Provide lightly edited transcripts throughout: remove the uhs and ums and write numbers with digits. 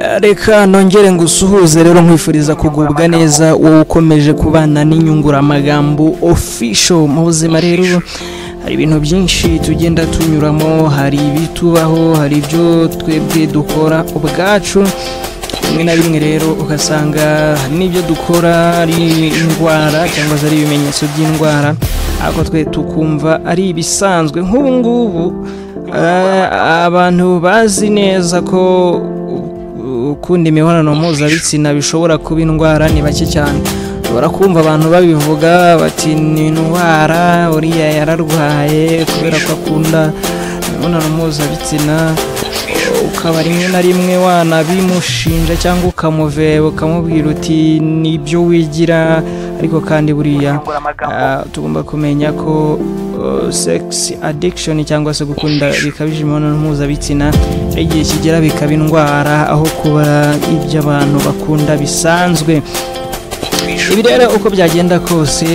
Reka nongere ngusuhuze rero, nkwifuriza kugubwa neza, wowe ukomeje kubana n'Inyunguramagambo Official. Mu buzima rero hari ibintu byinshi tugenda tunyuramo, hari ibitubaho, hari ibyo twebwe dukora ubwacu. Rimwe na rimwe rero ugasanga hari n'ibyo dukora ari indwara cyangwa se ari ibimenyetso by'indwara, ariko twe tukumva ari ibisanzwe. Nk'ubu ngubu abantu bazi neza ko ukunda imibonano mpuzabitsina bishobora kuba indwara ni bake cyane. Ushobora kumva abantu babivuga bati: "Ni indwara, uriya yararwaye kubera ko akunda imibonano mpuzabitsina." Ukaba rimwe na rimwe wanabimushinja cyangwa ukamuveba, ukamubwira uti: "Nibyo wigira." Ariko kandi buriya tugomba kumenya ko sex addiction cyangwa se gukunda bikabije imibonano mpuzabitsina hari igihe kigera bikaba indwara aho kuba ibyo abantu bakunda bisanzwe. Ibi rero, uko byagenda kose,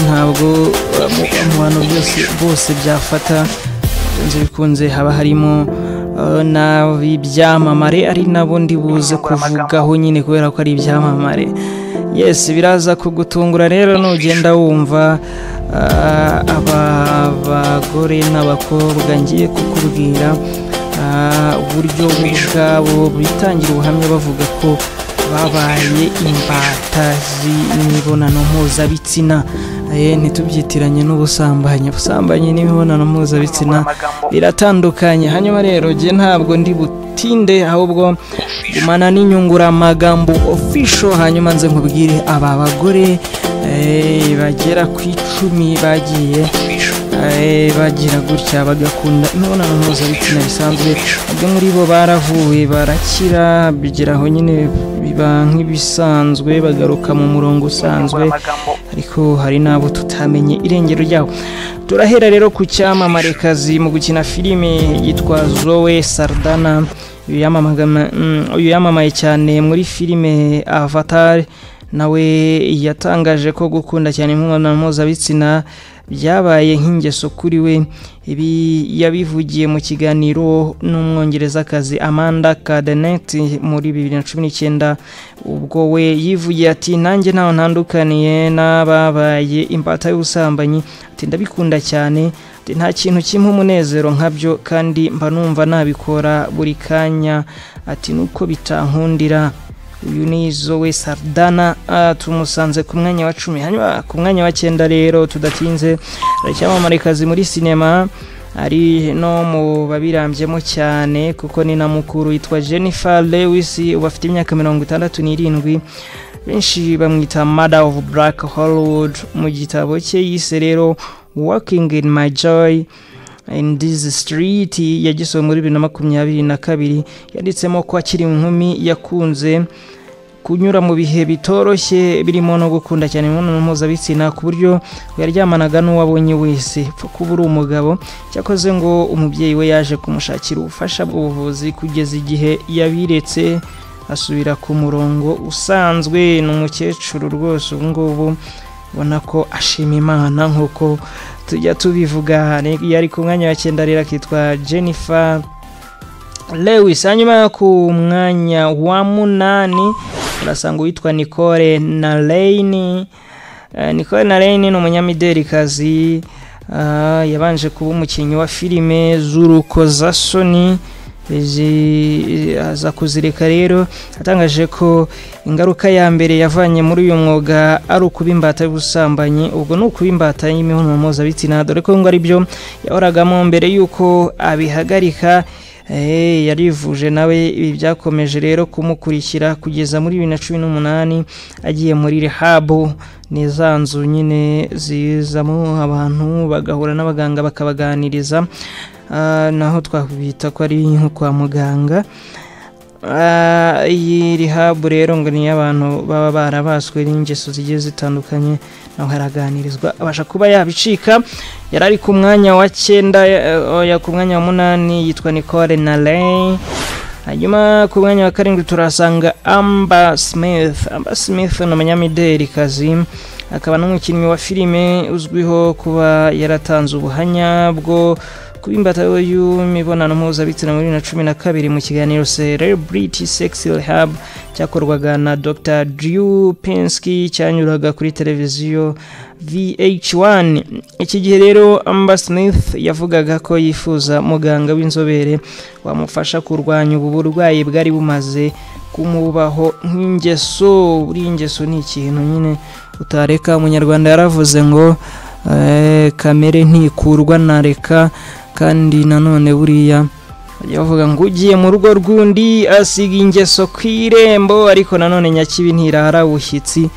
ntabwo mu bantu byose bose byafata. Byanze bikunze haba harimo n'ibyamamare, ari nabo ndi buze kuvugaho nyine kubera ko ari ibyamamare. Yes, biraza kugutungura rero nugenda wumva aba bagore n'abakobwa ngiye kukubwira, uburyo bo ubwabo bitangira ubuhamya bavuga ko babaye imbata z'imibonano mpuzabitsina. Ntitubyitiranye n'ubusambanyi. Ubusambanyi n'imibonano mpuzabitsina biratandukanye. Hanyuma rero jye ntabwo ndi butinde, ahubwo gumana n'Inyunguramagambo Official, hanyuma nze nkubwire aba bagore bagera ku 10 bagiye bagira gutya bagakunda imibonano mpuzabitsina bisanzwe. Bamwe muri bo baravuwe, barakira, bigeraho nyine biba nk'ibisanzwe, bagaruka mu murongo usanzwe, ariko hari n'abo tutamenye irengero ryabo. Turahera rero ku cyamamarekazi mu gukina filime yitwa Zoe Saldana. Uyu yamamaye cyane muri filime Avatar. Nawe yatangaje ko gukunda cyane imibonano mpuzabitsina byabaye nk'ingeso kuri we. Ibi yabivugiye mu kiganiro n'Umwongerezakazi Amanda Cadenet muri 2019, ubwo we yivugiye ati: "Nanjye ntaho ntandukaniye n'ababaye imbata y'ubusambanyi." Ati: "Ndabikunda cyane." Ati: "Nta kintu kimpa umunezero nkabyo, kandi mba numva nabikora buri kanya." Ati: "Nuko bitankundira." Uyu ni Zoe Saldana, tumusanze ku mwanya wa 10. Hanyuma ku mwanya wa 9 rero, tudatinze, icyamamarekazi muri sinema, ari no mu babirambyemo cyane kuko ni na mukuru, yitwa Jennifer Lewis, ubu afite imyaka 67. Benshi bamwita Mother of Black Hollywood. Mu gitabo cye yise rero "Walking in My Joy in This Street", yagisohoye muri 2022, yanditsemo ko akiri inkumi yakunze kunyura mu bihe bitoroshye, birimo no gukunda cyane imibonano mpuzabitsina, ku buryo yaryamanaga n'uwo abonye wese, pfa kuba uri umugabo. Cyakoze ngo umubyeyi we yaje kumushakira ubufasha bw'ubuvuzi kugeza igihe yabiretse, asubira ku murongo usanzwe. Ni umukecuru rwose ubu ngubu, ubona ko ashima Imana nk'uko tujya tubivuga. Yari ku mwanya wa 9 rero, akitwa Jennifer Lewis. Hanyuma ku mwanya wa 8 urasanga uwitwa Nicole Narain. Nicole Narain ni umunyamidelikazi, yabanje kuba umukinnyi wa filime z'urukozasoni, aza kuzireka. Rero atangaje ko ingaruka ya mbere yavanye muri uyu mwuga ari ukuba imbata y'ubusambanyi, ubwo ni ukuba imbata y'imibonano mpuzabitsina, dore ko ngo ari byo yahoragamo mbere y'uko abihagarika. Yarivuje nawe. Ibi byakomeje rero kumukurikira kugeza muri 2018 agiye muri rehab. Ni za nzu nyine zizamo abantu bagahura n'abaganga bakabaganiriza, naho twakwita ko ari nko kwa muganga. Iyi rehab rero ngo ni iy'abantu baba barabaswe n'ingeso zigiye zitandukanye, naho haraganirizwa, abasha kuba yabicika. Yari ari ku mwanya wa 9, oya, ku mwanya wa 8, yitwa Nicole Narain. Hanyuma ku mwanya wa 7 turasanga Amber Smith. Amber Smith ni umunyamidelikazi akaba n'umukinnyi wa filime, uzwiho kuba yaratanze ubuhamya bwo Kuba imbata y'imibonano mpuzabitsina muri 2012 mu kiganiro Celebrity Sex Rehab cyakorwaga na Dr. Drew Pinsky cyanyuraga kuri televiziyo VH1. Iki gihe rero Amber Smith yavugaga ko yifuza muganga w'inzobere wamufasha kurwanya ubu burwayi bwari bumaze kumubaho nk'ingeso. Buri ingeso ni ikintu nyine utareka. Umunyarwanda yaravuze ngo kamere ntikurwa na reka, kandi nanone buriya bajya bavuga ngo ugiye mu rugo rw'undi asiga ingeso ku irembo, ariko nanone nyakibi ntirara bushyitsi.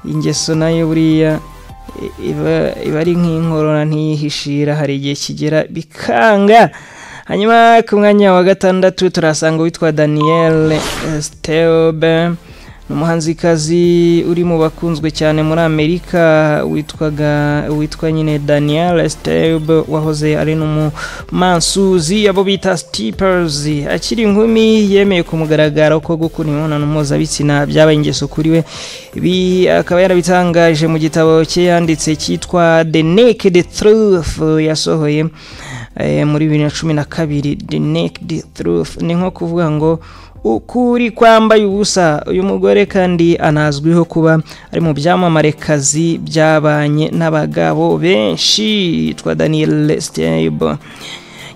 Ingeso nayo buriya iba ari nk'inkorora ntiyihishira, hari igihe kigera bikanga. Hanyuma ku mwanya wa gatandatu turasanga uwitwa Daniel Stebe, ni umuhanzikazi uri mu bakunzwe cyane muri Amerika, witwa nyine Daniel Stebe, wahoze ari n'umumansuzi abo bita strippers. Akiri inkumi yemeye ku mugaragaro ko gukora imibonano mpuzabitsina byabaye ingeso kuri we. Ibi akaba yarabitangaje mu gitabo cye yanditse cyitwa The Naked Truth yasohoye muri 2012. The Naked Truth ni nko kuvuga ngo ukuri kwambaye ubusa. Uyu mugore kandi anazwiho kuba ari mu byamamarekazi byabanye n'abagabo benshi. Yitwa Daniel Stebe,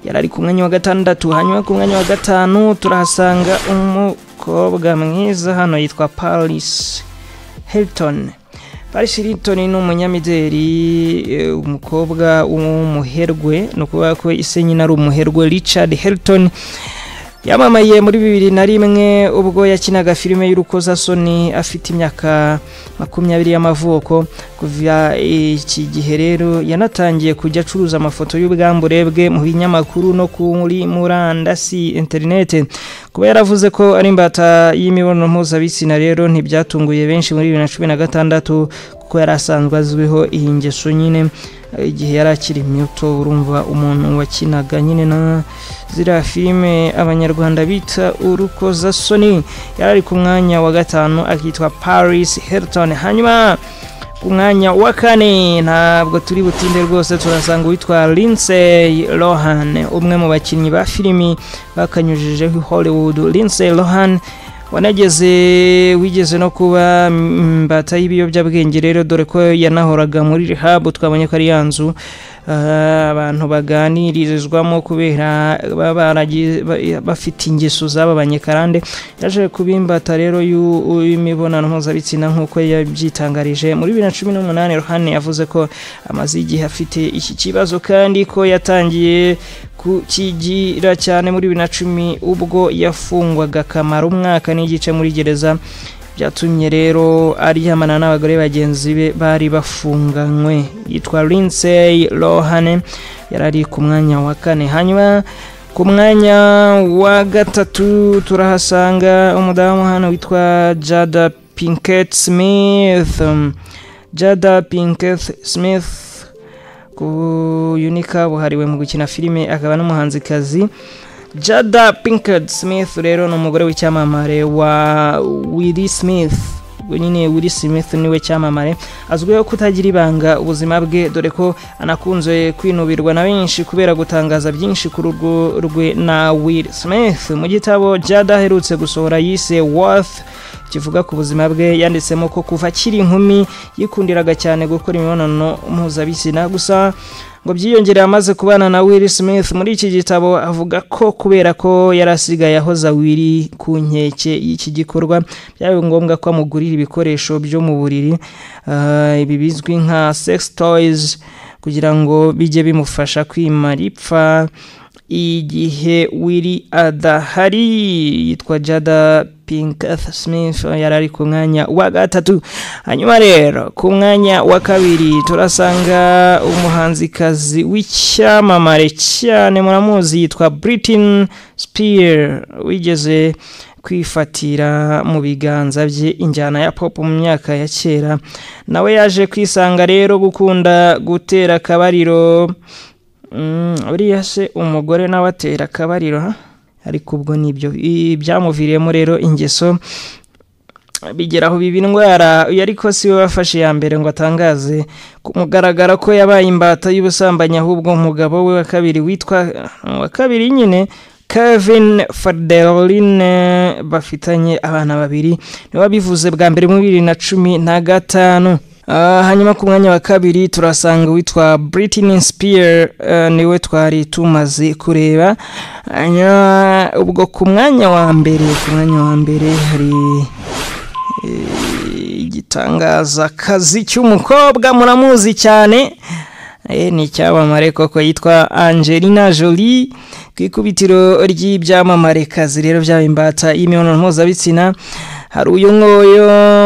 yari ari ku mwanya wa gatandatu. Hanyuma ku mwanya wa gatanu turahasanga umukobwa mwiza hano yitwa Paris Hilton. Paris Hilton ni umunyamideli, umukobwa w'umuherwe, ni ukuvuga ko ise nyina ari umuherwe Richard Hilton. Yamamaye muri 2001 ubwo yakinaga filime y'urukozasoni afite imyaka 20 y'amavuko. Kuva iki gihe rero yanatangiye kujya acuruza amafoto y'ubwambure bwe mu binyamakuru no kuri murandasi interinete. Kuba yaravuze ko ari imbata y'imibonano mpuzabitsina rero ntibyatunguye benshi muri 2016, kuko yari asanzwe azwiho iyi ngeso nyine igihe yari akiri muto. Urumva umuntu wakinaga nyine na ziriya filime abanyarwanda bita urukozasoni. Yari ari ku mwanya wa gatanu, akitwa Paris Hilton. Hanyuma ku mwanya wa kane ntabwo turi butinde rwose, turasanga uwitwa Lindsay Lohan, umwe mu bakinnyi ba filimi bakanyujijeho Hollywood. Lindsay Lohan wanageze wigeze no kuba imbata y'ibiyobyabwenge rero, dore ko yanahoraga muri rehab. Twabonye ko ari ya nzu abantu baganirizwamo kubera baba bafite ingeso zababanye karande. Yaje kuba imbata rero y'imibonano mpuzabitsina nk'uko yabyitangarije muri 2018. Lohan yavuze ko amaze igihe afite iki kibazo kandi ko yatangiye kukigira cyane muri 2010 ubwo yafungwaga akamara umwaka n'igice muri gereza. Byatumye rero aryamana n'abagore bagenzi be bari bafunganywe. Yitwa Lindsay Lohan, yari ari ku mwanya wa kane. Hanyuma ku mwanya wa gatatu turahasanga umudamu hano witwa Jada Pinkett Smith. Jada Pinkett Smith uyu ni kabuhariwe mu gukina filime akaba n'umuhanzikazi. Jada Pinkett Smith rero ni umugore w'icyamamare wa Will Smith. Ubwo nyine Will Smith niwe cyamamare, azwiho kutagira ibanga ubuzima bwe, dore ko anakunze kwinubirwa na benshi kubera gutangaza byinshi ku rugo rwe na Will Smith. Mu gitabo Jada aherutse gusohora yise Worth kivuga ku buzima bwe, yanditsemo ko kuva akiri inkumi yikundiraga cyane gukora imibonano mpuzabitsina, gusa ngo byiyongereye amaze kubana na Will Smith. Muri iki gitabo avuga ko kubera ko yari asigaye ahoza Will ku nkeke y'iki gikorwa, byabaye ngombwa ko amugurira ibikoresho byo mu buriri, ibi bizwi nka sex toys, kugira ngo bijye bimufasha kwimara ipfa igihe Will adahari. Yitwa Jada Pinkett Smith, yari ari ku mwanya wa gatatu. Hanyuma rero ku mwanya wa kabiri turasanga umuhanzikazi w'icyamamare cyane muramuzi, yitwa Britney Spears, wigeze kwifatira mu biganza bye injyana ya pop mu myaka ya kera. Nawe yaje kwisanga rero gukunda gutera akabariro. Uriya se umugore nawe atera akabariro ha? Ariko ubwo nibyo byamuviriyemo rero ingeso bigeraho biba indwara. Uyu ariko si we wafashe ya mbere ngo atangaze ku mugaragaro ko yabaye imbata y'ubusambanyi, ahubwo umugabo we wa kabiri witwa wa kabiri nyine Kevin Federline bafitanye abana babiri, niwe wabivuze bwa mbere muri 2015. Hanyuma ku mwanya wa kabiri turasanga witwa Britney Spears, niwe twari tumaze kureba. Hanyuma ubwo ku mwanya wa mbere hari igitangaza kazi cy'umukobwa muramuzi cyane, ni icyamamare koko, yitwa Angelina Jolie. Ku ikubitiro ry'ibyamamare kazi rero byaba imbata y'imibonano mpuzabitsina hari uyu nguyu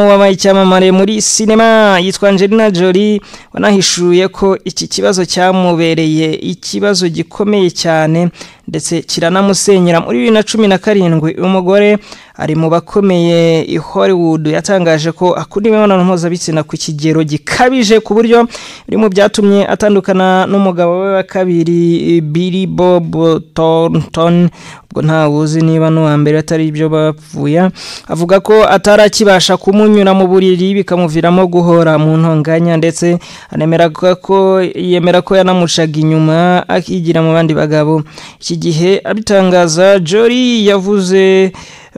wabaye icyamamare muri sinema yitwa Angelina Jolie, wanahishuye ko iki kibazo cyamubereye ikibazo gikomeye cyane ndetse kiranamusenyera. Muri 2017 uyu mugore ari mu bakomeye i Hollywood yatangaje ko akunda imibonano mpuzabitsina ku kigero gikabije, ku buryo biri mu byatumye atandukana n'umugabo we wa kabiri Billy Bob Thornton. Ubwo ntawuzi niba n'uwa mbere atari ibyo bapfuye. Avuga ko atarakibasha kumunyura mu buriri bikamuviramo guhora mu ntonganya, ndetse anemera ko yemera ko yanamucaga inyuma akigira mu bandi bagabo. Iki gihe abitangaza, Jolie yavuze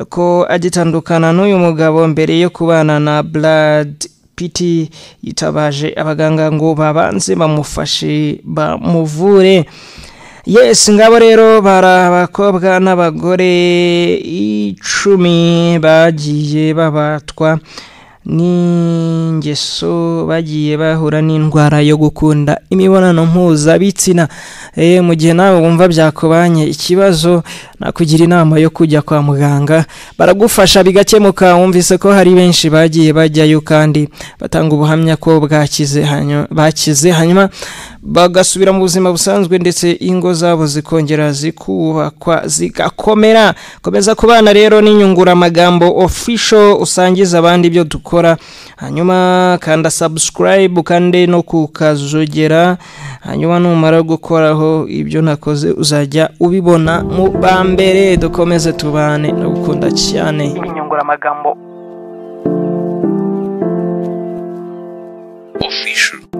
ko agitandukana n'uyu mugabo mbere yo kubana na Brad Pitt yitabaje abaganga ngo babanze bamufashe bamuvure. Yes, ngabo rero bari abakobwa n'abagore 10 bagiye babatwa n'ingeso, bagiye bahura n'indwara yo gukunda imibonano mpuzabitsina. Mu gihe nawe wumva byakubanye ikibazo, nakugira inama yo kujya kwa muganga, baragufasha bigakemuka. Wumvise ko hari benshi bagiye bajyayo kandi batanga ubuhamya ko bwakize, bakize hanyuma bagasubira mu buzima busanzwe, ndetse ingo zabo zikongera zikubakwa zigakomera. Komeza kubana rero n'inyunguramagambo official, usangiza abandi ibyo dukora, hanyuma kanda subscribe kandi no kukazogera, hanyuma numara gukoraho ibyo nakoze uzajya ubibona mu ba mbere. Dukomeze tubane no gukunda cyane inyunguramagambo official.